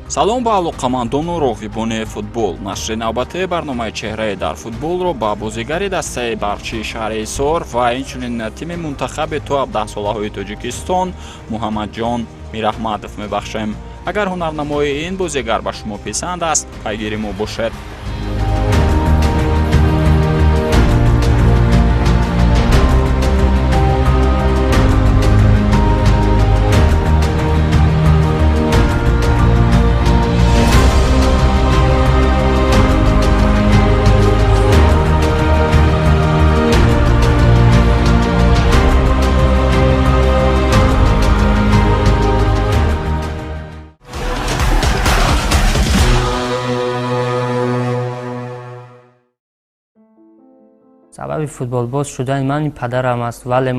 Салом ба алоқамандону роғибони футбол. Нашри навбатии барномаи «Чеҳраи дар футболро» ба бозигари дастаи Барқчии шаҳри Ҳисор ва инчунин тими мунтахаби то 17-солаҳои Тоҷикистон Муҳаммадҷон Мираҳмадов мебахшем. Агар ҳунарнамоии ин бозигар ба шумо писанд аст, пайгири мо бошед. Сабаби футболбоз шудани ман ин падарам аст. Вале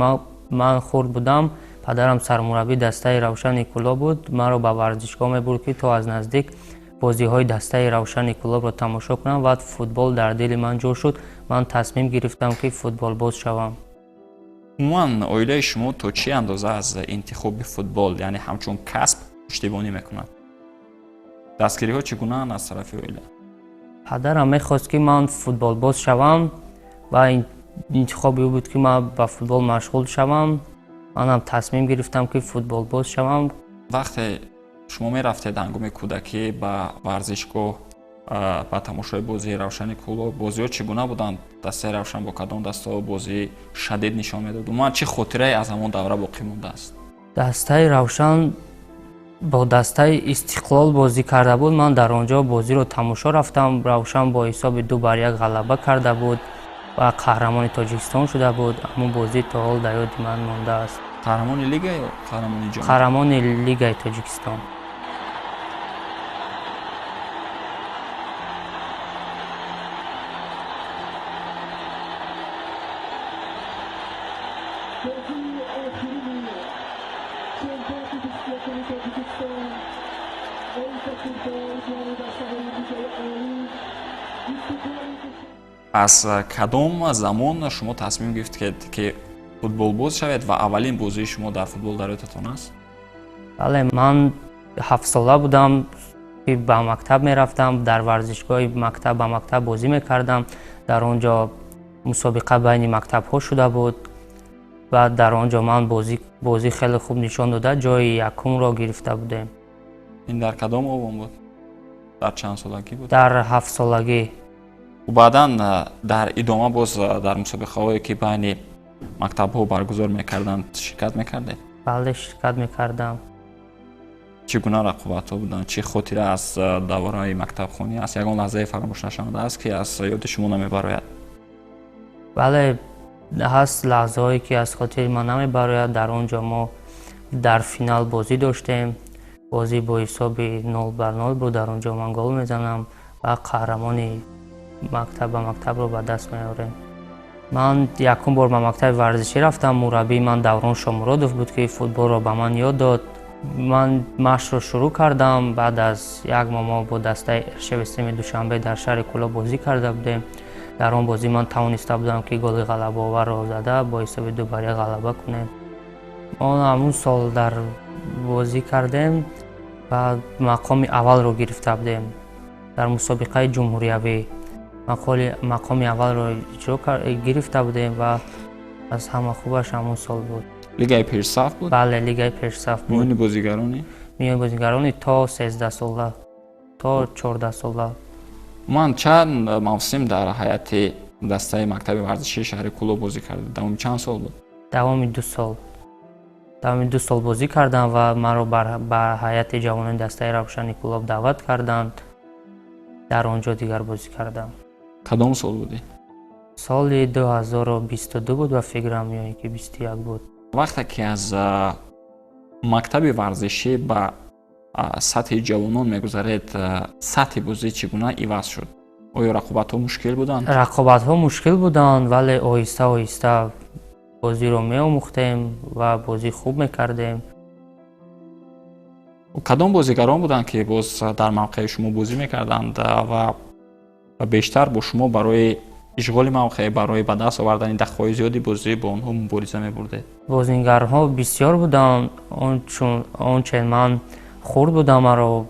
ман хурд будам, падарам сармураббии дастаи Равшани Кӯлоб буд. Маро ба варзишгоҳ мебурд, ки то аз наздик бозиҳои дастаи Равшани Кӯлобро тамошо кунам ва футбол дар дили ман ҷо шуд. Ман тасмим гирифтам, ки футболбоз шавам. Умуман, оилаи шумо то чӣ андоза аз интихоби футбол, яъне ҳамчун касб, пуштибонӣ мекунад? Дастгириҳо чӣ гунаанд аз тарафи оила? Падарам мехост, ки ман футболбоз шавам ва интихоби ӯ буд, ки ман ба футбол машғул шавам. Манам тасмим гирифтам, ки футболбоз шавам. Вақте шумо мерафтед ҳангоми кӯдакӣ ба варзишгоҳ, ба тамошои бозии Равшани Кӯлоб, бозиҳо чӣ гуна буданд? Дастаи Равшан бо кадом дастаҳо бозии шадид нишон медод? Умуман, чӣ хотирае аз ҳамон давра боқӣ мондааст? Дастаи Равшан бо дастаи Истиқлол бозӣ карда буд. Ман дар он ҷо бозиро тамошо рафтам. Равшан бо ҳисоби 2-1 ғалаба карда буд ва қаҳрамони Тоҷикистон шуда буд. Ҳамон бозӣ то ҳол дар ёди ман мондааст. Қаҳрамони лига ё қаҳрамони ҷом? Қаҳрамони лигаи Тоҷикистон. Аз кадом замон шумо тасмим гирифтед, ки футболбоз шавед, ва аввалин бозии шумо дар футбол дар ёдатон аст? Бале, ман 7-сола будам, ки ба мактаб мерафтам. Дар варзишгоҳи мактаб ба мактаб бозӣ мекардам. Дар он ҷо мусобиқа байни мактабҳо шуда буд ва дар он ҷо ман бозӣ хеле хуб нишон дода, ҷои якумро гирифта будем. Ин дар кадом овон буд, дар чанд солагӣ буд? Дар 7-солагӣ. Баъдан дар идома боз дар мусобиқаҳое, ки байни мактабҳо баргузор мекарданд, ширкат мекардед? Бале, ширкат мекардам. Чӣ гуна рақобатҳо буданд? Чӣ хотира аз давраи мактабхонӣ аст? Ягон лаҳзаи фаромӯшнашаванда аст, ки аз ёди шумо намебарояд? Бале, ҳаст лаҳзаҳое, ки аз хотири ман намебарояд. Дар он ҷо мо дар финал бозӣ доштем. Бозӣ бо ҳисоби 0-0 буд. Дар он ҷо ман гол мезанам ва қаҳрамони мактаб ба мактабро ба даст меорем. Ман якум бор ба мактаби варзишӣ рафтам. Мураббии ман Даврон Шомуродов буд, ки футболро ба ман ёд дод. Ман машқро шурӯъ кардам. Баъд аз як моҳ мо бо дастаи РШВСМи Душанбе дар шаҳри Кӯлоб бозӣ карда будем. Дар он бозӣ ман тавониста будам, ки голи ғалабаоварро зада, бо ҳисоби 2-1 ғалаба кунем. Мо ҳамун сол дар бозӣ кардем ва мақоми аввалро гирифта будем дар мусобиқаи ҷумҳуриявӣ. Мақоми аввалро иҷро гирифта будем ва аз ҳама хубаш ҳамон сол буд. Лигаи пешсаф буд? Бале, лигаи пешсаф буд. Миёни бозигарони? Миёни бозигарони то 13-сола, то 14-сола. Умуман, чанд мавсим дар ҳайати дастаи мактаби варзишии шаҳри Кӯлоб бозӣ кардед? Давоми чанд сол буд? Давоми 2 сол. Давоми 2 сол бозӣ кардам ва маро ба ҳайати ҷавонони дастаи Равшани Кӯлоб даъват карданд. Дар он ҷо дигар бозӣ кардам. Кадом сол будӣ? Соли 2022 буд ба фикрам, ё ин ки 21 буд. Вақте ки аз мактаби варзишӣ ба сатҳи ҷавонон мегузаред, сатҳи бозӣ чӣ гуна иваз шуд? Оё рақобатҳо мушкил буданд? Рақобатҳо мушкил буданд, вале оҳиста оҳиста бозиро меомӯхтем ва бозӣ хуб мекардем. Кадом бозигарон буданд, ки боз дар мавқеи шумо бозӣ мекарданд ва бештар бо шумо барои ишғоли мавқеъ, барои ба даст овардани дақиқаҳои зиёди бозӣ бо онҳо мубориза мебурдед? Бозигарҳо бисёр буданд. Ончен ман хурд будам, маро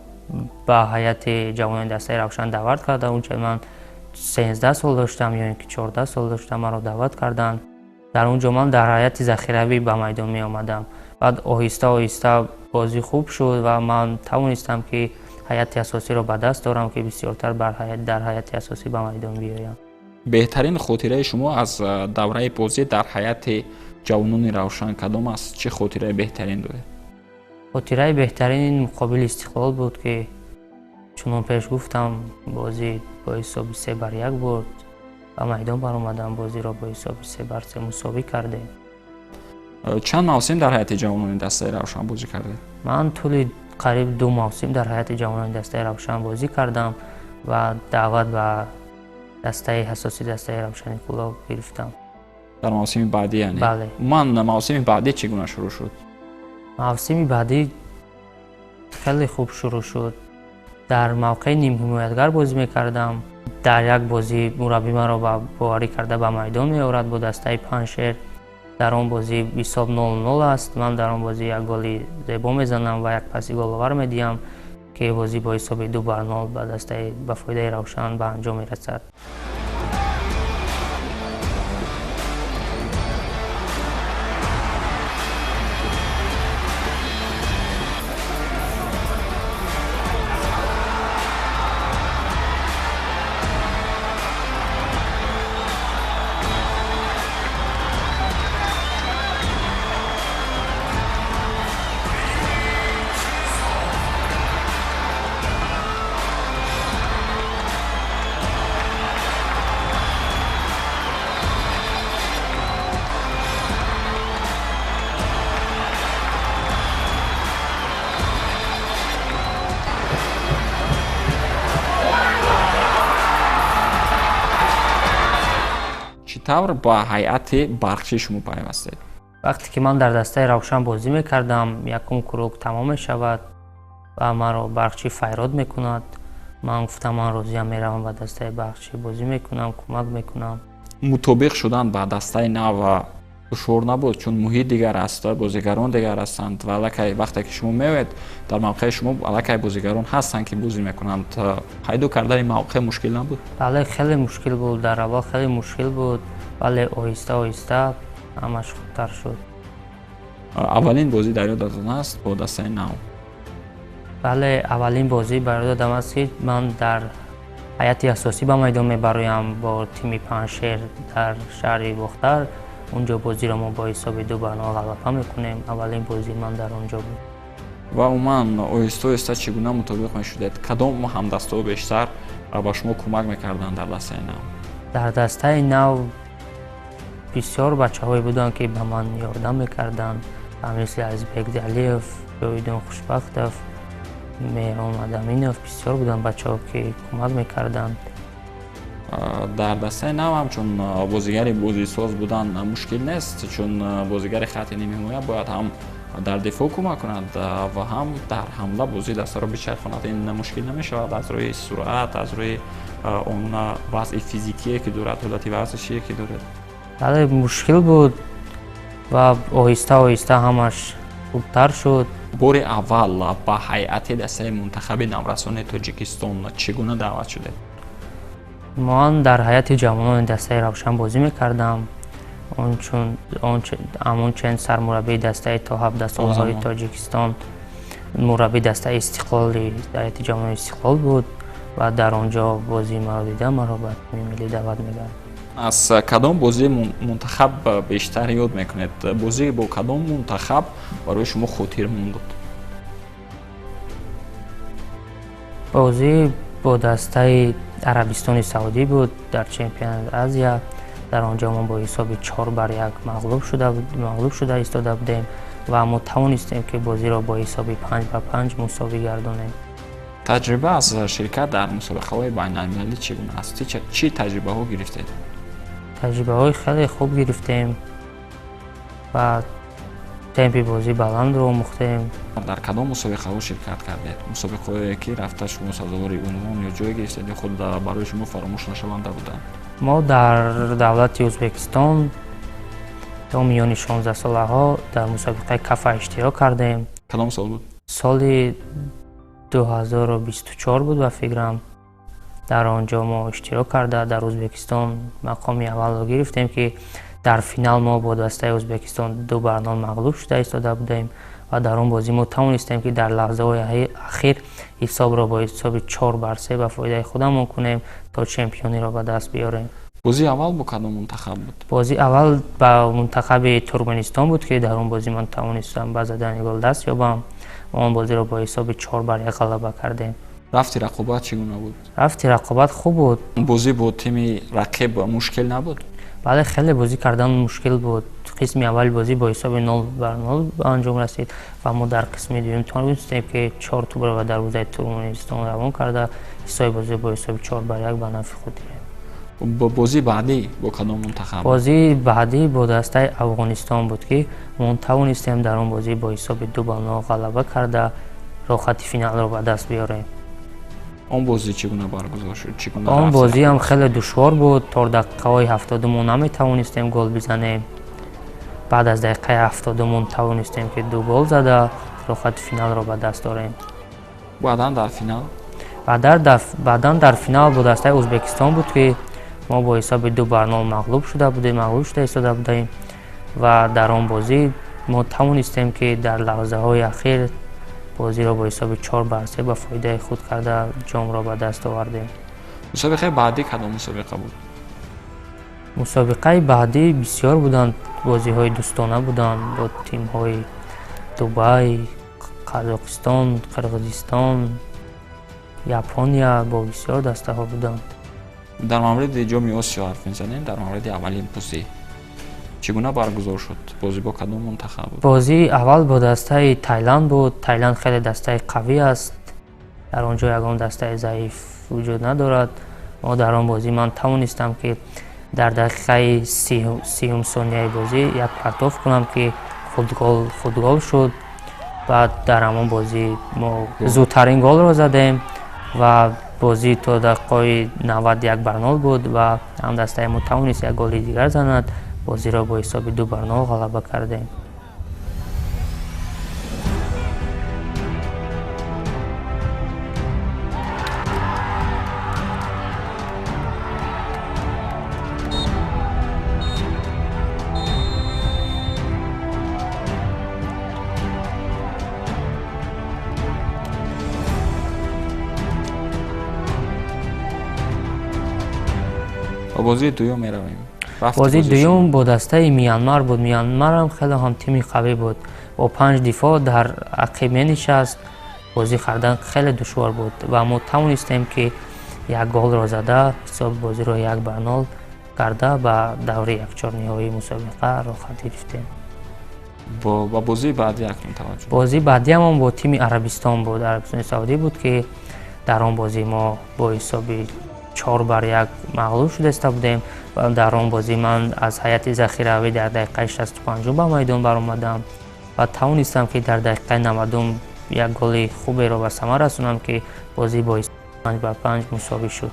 ба ҳайати ҷавонони дастаи Равшан даъват карданд. Онча ман 13 сол доштам ё ин ки 14 сол доштам, маро даъват карданд. Дар он ҷо ман дар ҳайати захиравӣ ба майдон меомадам. Баъд оҳиста оҳиста бозӣ хуб шуд ва ман тавонистам, ки ҳайати асосиро ба даст дорам, ки бисёртар дар ҳайати асосӣ ба майдон биёям. Беҳтарин хотираи шумо аз давраи бозӣ дар ҳайати ҷавонони Равшан кадом аст? Чӣ хотираи беҳтарин доред? Хотираи беҳтарин муқобили Истиқлол буд, ки чунон пеш гуфтам, бозӣ бо ҳисоби 3-1 бурд. Ба майдон баромадам, бозиро бо ҳисоби 3-3 мусовӣ кардем. Чанд мавсим дар ҳайати ҷавонони дастаи Равшан бозӣ кардед? Ман тӯли қариб 2 мавсим дар ҳайати ҷавонони дастаи Равшан бозӣ кардам ва даъват ба дастаи асосии дастаи Равшани Кӯлоб гирифтам. Дар мавсими баъдӣ, яъне? Бале. Умуман, мавсими баъдӣ чӣ гуна шурӯъ шуд? Мавсими баъдӣ хеле хуб шурӯъ шуд. Дар мавқеи нимҳимоятгар бозӣ мекардам. Дар як бозӣ мураббӣ маро ба боварӣ карда ба майдон меорад бо дастаи Паншер. Дар он бозӣ ҳисоб 0-0 аст. Ман дар он бозӣ як голи зебо мезанам ва як паси головар медиҳам, ки бозӣ бо ҳисоби 2-0 ба дастаи ба фоидаи Равшан ба анҷом мерасад. Чӣ тавр ба ҳайати Барқчӣ шумо пайвастед? Вақте ки ман дар дастаи Равшан бозӣ мекардам, якум круг тамом мешавад ва маро Барқчӣ файрод мекунад. Ман гуфтам, ман розиям, меравам ба дастаи Барқчӣ, бозӣ мекунам, кӯмак мекунам. Мутобиқ шудан ба дастаи нав душвор набуд, чун муҳит дигар аст, бозигарон дигар ҳастанд ва аллакай вақте ки шумо меоед, дар мавқеи шумо аллакай бозигарон ҳастанд, ки бозӣ мекунанд. Пайдо кардани мавқеъ мушкил набуд? Бале, хеле мушкил буд. Дар аввал хеле мушкил буд, вале оҳиста оҳиста ҳамаш хубтар шуд. Аввалин бозӣ дар ёдатон аст бо дастаи нав? Бале, аввалин бозӣ бар ёдам аст, ки ман дар ҳайати асосӣ ба майдон мебароям бо тими Паншер дар шаҳри Бохтар. Унҷо бозиро мо бо ҳисоби 2-0 ғалаба мекунем. Аввалин бозии ман дар он ҷо буд. Ва умуман, оҳиста оҳиста чӣ гуна мутобиқ мешудед? Кадом ҳамдастаҳо бештар ба шумо кӯмак мекарданд дар дастаи нав? Дар дастаи нав бисёр бачаҳое буданд, ки ба ман ёрдам мекарданд, ба мисли Азизбек Далиев, Ҷовидон Хушбахтов, Меҳрон Адаминов. Бисёр буданд бачаҳо, ки кӯмак мекарданд. Дар дастаи нав ҳамчун бозигари бозисоз будан мушкил нест, чун бозигари хатти нимҳимоя бояд ҳам дар дифоъ кӯмак кунад ва ҳам дар ҳамла бозии дастаро бичархонад. Ин мушкил намешавад аз рӯи суръат, аз рӯи он вазъи физикие, ки дорад, ҳолати варзишие, ки дорад? Бале, мушкил буд ва оҳиста оҳиста ҳамаш хубтар шуд. Бори аввал ба ҳайати дастаи мунтахаби наврасони Тоҷикистон чӣ гуна даъват шудед? Ман дар ҳайати ҷавонони дастаи Равшан бозӣ мекардам. Ҳамон чен сармураббии дастаи то 17 солҳои Тоҷикистон, мураббии дастаи Истиқлоли ҳайати ҷавонони Истиқлол буд ва дар он ҷо бозии маро дида, маро ба тими миллӣ даъват мекард. Аз кадом бозии мунтахаб бештар ёд мекунед? Бозӣ бо кадом мунтахаб барои шумо хотир монд? Бозӣ бо дастаи Арабистони Саудӣ буд дар чемпионати Азия. Дар он ҷо мо бо ҳисоби 4-1 мағлуб шуда истода будем ва мо тавонистем, ки бозиро бо ҳисоби 5-5 мусовӣ гардонем. Таҷриба аз ширкат дар мусобиқаҳои байналмилалӣ чӣ гуна аст? Чӣ таҷрибаҳо гирифтед? Таҷрибаҳои хеле хуб гирифтем ва темпи бозӣ баландро омӯхтем. Дар кадом мусобиқаҳо ширкат кардед, мусобиқаҳое ки рафта шумо сазовори унвон ё ҷой гирифтед ё худ барои шумо фаромӯш нашаванда буданд? Мо дар давлати Ӯзбекистон то миёни 16-солаҳо дар мусобиқаи Кафа иштирок кардем. Кадом сол буд? Соли 2024 буд ба фикрам. Дар он ҷо мо иштирок карда, дар Ӯзбекистон мақоми аввалро гирифтем, ки дар финал мо бо дастаи Ӯзбекистон 2-0 мағлуб шуда истода будем ва дар он бозӣ мо тавонистем, ки дар лаҳзаҳои ахир ҳисобро бо ҳисоби 4-3 ба фоидаи худамон кунем, то чемпиониро ба даст биёрем. Бозии аввал бо кадом мунтахаб буд? Бозии аввал ба мунтахаби Туркманистон буд, ки дар он бозӣ ман тавонистам ба задани гол даст ёбам. Он бозиро бо ҳисоби 4-1 ғалаба кардем. Рафти рақобат чӣ гуна буд? Рафти рақобат хуб буд. Бозӣ бо тими рақиб мушкил набуд? Бале, хеле бозӣ кардан мушкил буд. Қисми аввали бозӣ бо ҳисоби 0-0 ба анҷом расид ва мо дар қисми дуюм тавонистем, ки 4 тӯбро ба дарвозаи Туркманистон равон карда, ҳисоби бозӣ бо ҳисоби 4-1 ба нафъи худ дидем. Бозии баъдӣ бо кадом мунтахаб? Бозии баъдӣ бо дастаи Афғонистон буд, ки мо тавонистем дар он бозӣ бо ҳисоби 2-0 ғалаба карда, роҳхати финалро ба даст биёрем. Он бозӣ чӣ гуна баргузор шуд? Чӣ гуна Он рафт? Бозӣ ҳам хеле душвор буд. То дақиқаҳои 70 мо наметавонистем гол бизанем. Баъд аз дақиқаи 70 мо тавонистем, ки 2 гол зада, роҳхати финалро ба даст орем. Баъдан дар финал? Баъдан дар финал бо дастаи Ӯзбекистон буд, ки мо бо ҳисоби 2-0 мағлуб шуда будем, мағлуб шуда истода будем ва дар он бозӣ мо тавонистем, ки дар лаҳзаҳои ахир бозиро бо ҳисоби 4-3 ба фоидаи худ карда, ҷомро ба даст овардем. Мусобиқаи баъдӣ кадом мусобиқа буд? Мусобиқаи баъдӣ бисёр буданд, бозиҳои дӯстона буданд бо тимҳои Дубай, Қазоқистон, Қирғизистон, Япония, бо бисёр дастаҳо буданд. Дар мавриди Ҷоми Осиё ҳарф мезанем, дар мавриди аввалин бозӣ. Чӣ гуна баргузор шуд? Бозӣ бо кадом мунтахаб буд? Бозии аввал бо дастаи Тайланд буд. Тайланд хеле дастаи қавӣ аст. Дар он ҷо ягон дастаи заиф вуҷуд надорад. Мо дар он бозӣ ман тавонистам, ки дар дақиқаи 30 сонияи бозӣ як партоф кунам, ки худгол шуд. Баъд дар ҳамон бозӣ мо зудтарин голро задем ва бозӣ то дақиқаи 91-0 буд ва ҳам дастаи мо тавонист як голи дигар занад. Бозиро бо ҳисоби 2-0 ғалаба кардем. Ба бозии дуюм меравем. Бозии дуюм бо дастаи Мянмар буд. Мянмар ҳам хеле ҳам тими қавӣ буд. Бо 5 дифоъ дар ақиб менишаст. Бозӣ кардан хеле душвор буд ва мо тавонистем, ки як голро зада, ҳисоби бозиро 1-0 карда, ба даври якчорниҳоии мусобиқа роҳхат гирифтем. Ба бозии баъдӣ акнун таваҷҷӯҳ. Бозии баъдиамон бо тими Арабистон буд. Арабистони Саудӣ буд, ки дар он бозӣ мо бо ҳисоби 4-1 мағлуб шуда истода будем ва дар он бозӣ ман аз ҳайати захиравӣ дар дақиқаи 65 ба майдон баромадам ва тавонистам, ки дар дақиқаи 90 як голи хуберо ба самар расонам, ки бозӣ бо 5-5 мусовӣ шуд.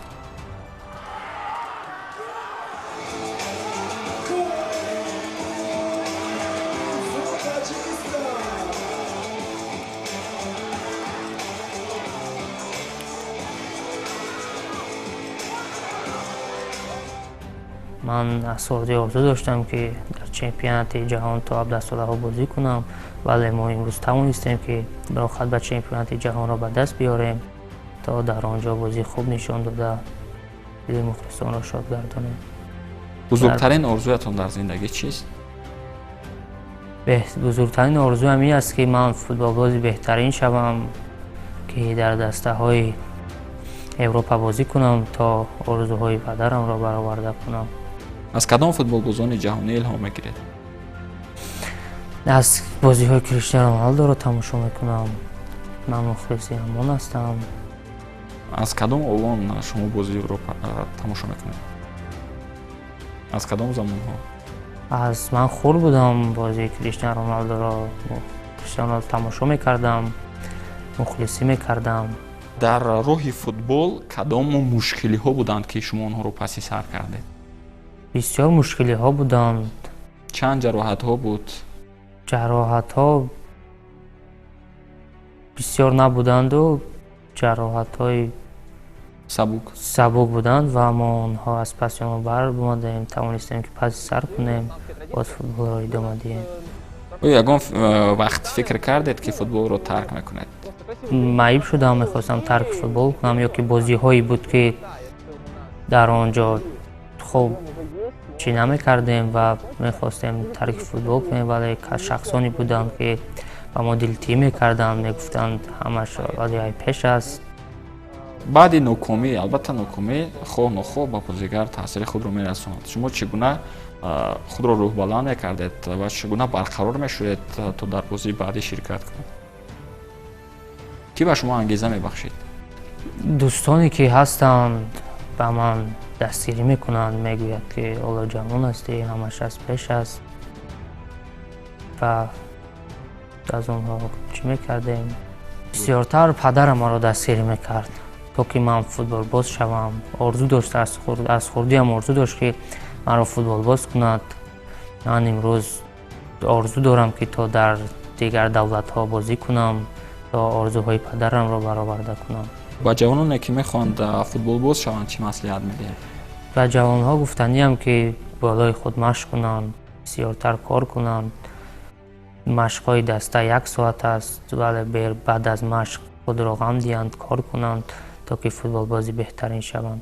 Ман аз хурдӣ орзу доштам, ки дар чемпионати ҷаҳон то 17 солаҳо бозӣ кунам, вале мо имрӯз тавонистем, ки роҳхат ба чемпионати ҷаҳонро ба даст биёрем, то дар он ҷо бозии хуб нишон дода, дили мухлисонро шод гардонем. Бузургтарин орзуятон дар зиндагӣ чист? Бузургтарин орзуям ин аст, ки ман футболбози беҳтарин шавам, ки дар дастаҳои Европа бозӣ кунам, то орзуҳои падарамро бароварда кунам. Аз кадом футболбозони ҷаҳонӣ илҳом мегиред? Аз бозиҳои Криштиану Роналдоро тамошо мекунам. Ман мухлиси ҳамон ҳастам. Аз кадом овон шумо бозиро тамошо мекунед? Аз кадом замонҳо? Аз ман хурд будам, бозии Криштиану Роналдоро Криштиану Роналдо тамошо мекардам, мухлисӣ мекардам. Дар роҳи футбол кадом мушкилиҳо буданд, ки шумо онҳоро паси сар кардед? Бисёр мушкилиҳо буданд. Чанд ҷароҳатҳо буд? Ҷароҳатҳо бисёр набуданду. Ҷароҳатҳои сабук. Сабук буданд ва мо онҳо аз паси онҳо баромадем, тавонистем, ки паси сар кунем, боз футболро идома диҳем. Оё ягон вақт фикр кардед, ки футболро тарк мекунед? Маиб шудам, мехостам тарки футбол кунам ё ки бозиҳое буд, ки дар он ҷо хуб чӣ намекардем ва мехостем тарки футбол кунем, вале шахсоне буданд, ки ба мо дилтӣ мекарданд, мегуфтанд, ҳамаш вале пеш аст. Баъди нокомӣ, албатта, нокомӣ хоҳ нохоҳ ба бозигар таъсири худро мерасонад. Шумо чӣ гуна худро рӯҳбаланд мекардед ва чӣ гуна барқарор мешудед, то дар бозии баъдӣ ширкат кунед? Кӣ ба шумо ангеза мебахшид? Дӯстоне, ки ҳастанд, ба ман дастгирӣ мекунанд, мегӯяд, ки ҳоло ҷавон ҳастӣ, ҳамаш аз пеш аст, ва аз онҳо чӣ мекардем. Бисёртар падарам маро дастгирӣ мекард, то ки ман футболбоз шавам. Орзу дошт, аз хурдиам орзу дошт, ки маро футболбоз кунад. Ман имрӯз орзу дорам, ки то дар дигар давлатҳо бозӣ кунам, то орзуҳои падарамро бароварда кунам. Ба ҷавононе, ки мехоҳанд футболбоз шаванд, чӣ маслиҳат медиҳед? Ба ҷавонҳо гуфтаниам, ки болои худ машқ кунанд, бисёртар кор кунанд. Машқҳои даста як соат аст, вале баъд аз машқ худро ғам диҳанд, кор кунанд, то ки футболбози беҳтарин шаванд.